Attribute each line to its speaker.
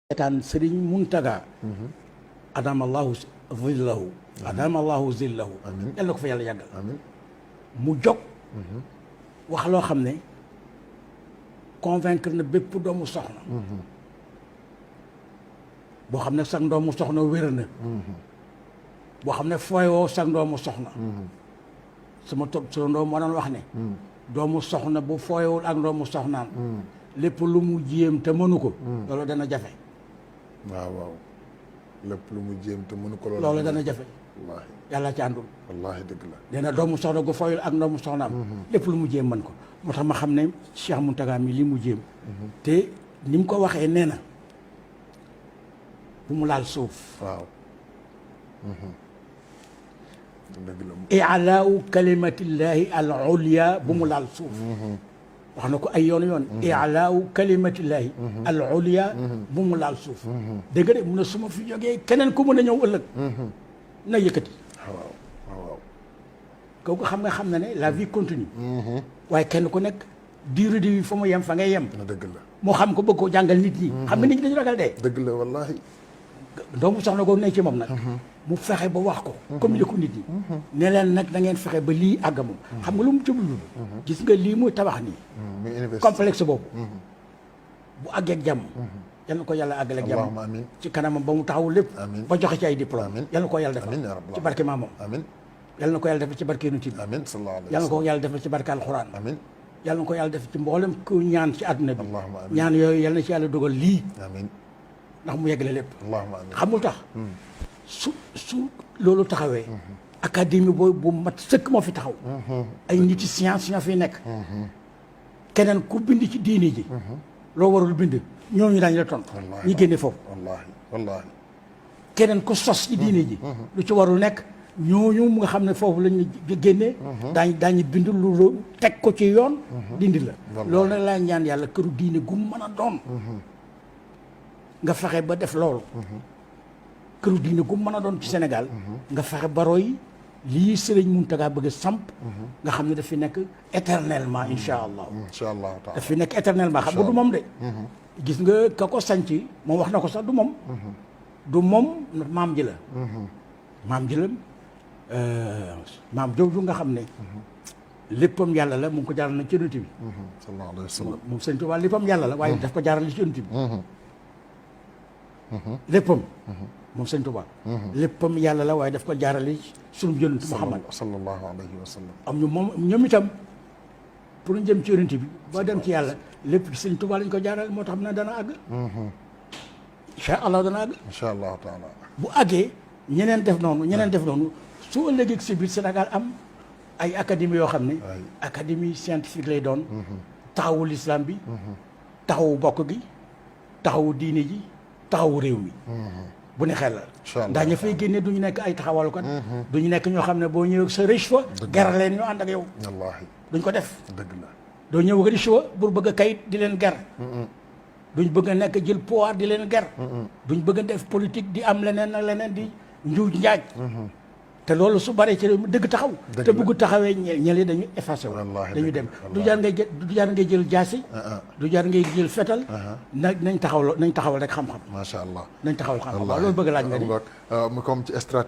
Speaker 1: seetaan sëriñ Muntaga adamallahu zillahu adamallahu zillahu yal na ko fa yàlla yàggal mu jóg wax loo xam ne convaincre na bépp doomu soxna boo xam ne sax doomu soxna wér na boo xam ne fooyoo sax doomu soxna sama ndoo moo doon wax ne doomu soxna bu fooyewul ak doomu soxnaan lépp lu mu jéem te mënu ko loolu dana jafe
Speaker 2: waaw lépp lu mu jéem te mënu ko
Speaker 1: loolu dana jafe
Speaker 2: wallaahi
Speaker 1: yàlla ci àndul
Speaker 2: wallaahi dëgg la
Speaker 1: nee na doomu soxna gu fooyul ak doomu soxnaam lépp lu mu jéem mën ko moo tax ma xam ne Cheikh Mountaga mi li mu jéem te ni mu ko waxee nee na bu mu laal suuf
Speaker 2: waaw dëgg la
Speaker 1: i'laa'u kalimatillahi al ulya bu mu laal suuf wax na ko ay yoon i'laa'u kalimatillahi al ulya bu mu laal suuf dégg nga de mu ne su ma fi jógee keneen ku mën a ñëw ëllëg na yëkkati
Speaker 2: waaw waaw
Speaker 1: kooku xam na ne la vie continue waaye kenn ku nekk durée de vie fa mu yem fa ngay yem
Speaker 2: dëgg la
Speaker 1: moo xam ko bëgg koo jàngal nit ñi xam nga nit ñi dañu ragal dee
Speaker 2: dëgg la wallaahi
Speaker 1: doomu soxna googu ne ci moom nag mu fexe ba wax ko communiqué ko nit ñi ne leen nag da ngeen fexe ba lii àgg moom xam nga lu mu jublu gis nga lii muy tabax nii complexe boobu bu àggeeg jàmm yal na ko yàlla àggaleeg jàmm
Speaker 2: allahumma amiin
Speaker 1: ci kanamam ba mu taxaw lépp ba joxe ci ay diplôme yal na ko yàlla defal ci barke maamam
Speaker 2: amiin
Speaker 1: yal na ko yàlla defal ci barke yonent bi
Speaker 2: amiin sallallahu alayhi
Speaker 1: yal na ko yàlla defal ci barke alxuraan
Speaker 2: amiin
Speaker 1: yal na ko yàlla def ci mboolem ku ñaan ci àdduna bi
Speaker 2: allahumma amiin
Speaker 1: ñaan yooyu yal na ci yàlla dogal lii
Speaker 2: amiin
Speaker 1: ndax mu yeggale lépp
Speaker 2: allahumma amiin
Speaker 1: xamul tax su loolu taxawee académie bu mat sëkk moo fi taxaw ay nit ci science ñoo fi nekk keneen ku bind ci diini ji loo warul bind ñooñu daañu la tontu ñi génne foofu
Speaker 2: wallaahi
Speaker 1: keneen ku sos ci diini ji lu ci warul nekk ñooñu mu nga xam ne foofu lañu génnee daañu bind lu teg ko ci yoon dindi la loolu nag laa ñaan yàlla këru diine gu mën a doon nga fexe ba def loolu këru diine gu mën a doon ci Sénégal nga fexe ba roy lii Sëriñ Mountaga bëgg a samp nga xam ne daf fi nekk éternellement insha allah daf fi nekk éternellement xam nga du moom de gis nga ka ko sanc moom wax na ko sax du moom maam ji la maam ji la maam jooju nga xam ne léppam yàlla la mu ngi ko jaaral na ci yonent bi
Speaker 2: sallallahu alayhi wa sallam
Speaker 1: moom Sëriñ Tuubaa léppam yàlla la waaye daf ko jaaral ci yonent bi léppam moom Sëriñ Tuubaa léppam yàlla la waaye daf ko jaarale sunu yonent Muhammad
Speaker 2: sallallahu alayhi wa sallam
Speaker 1: am ñu moom ñoom itam pour ñu jëm ci yonent bi ba dem ci yàlla lépp ci Sëriñ Tuubaa lañ ko jaarale moo tax xam ne dana àgg incha allah dana àgg
Speaker 2: incha allahu taala
Speaker 1: bu àggee ñeneen def noonu su ëllëgee si biir Sénégal am ay académie yoo xam ne académie scientifique lay doon taxawu l'islam bi taxawu bokk gi taxawu diine ji taxawu réew mi bu ne xel la ndax ña fay génne du ñu nekk ay taxawalukat du ñu nekk ñoo xam ne boo ñëwee sa riche fa ger leen ñu ànd ak yow
Speaker 2: wallaahi
Speaker 1: duñ ko def
Speaker 2: dëgg la
Speaker 1: doo ñëw ak riche fa pour bëgg a kayit di leen ger duñ bëgg a nekk jël pouvoir di leen ger duñ bëgg a def politique di am leneen ak leneen di njuuj njaaj te loolu su baree ci réew mi dëgg taxaw te bëgg taxawee ñële dañu effacé wu dañu dem du jaar ngay jël jaasi du jaar ngay jël fetal nañ taxawal rek xam-xam
Speaker 2: macha allah
Speaker 1: nañ taxawal xam-xam waaw loolu bëgg laaj nga di
Speaker 2: comme ci stratégie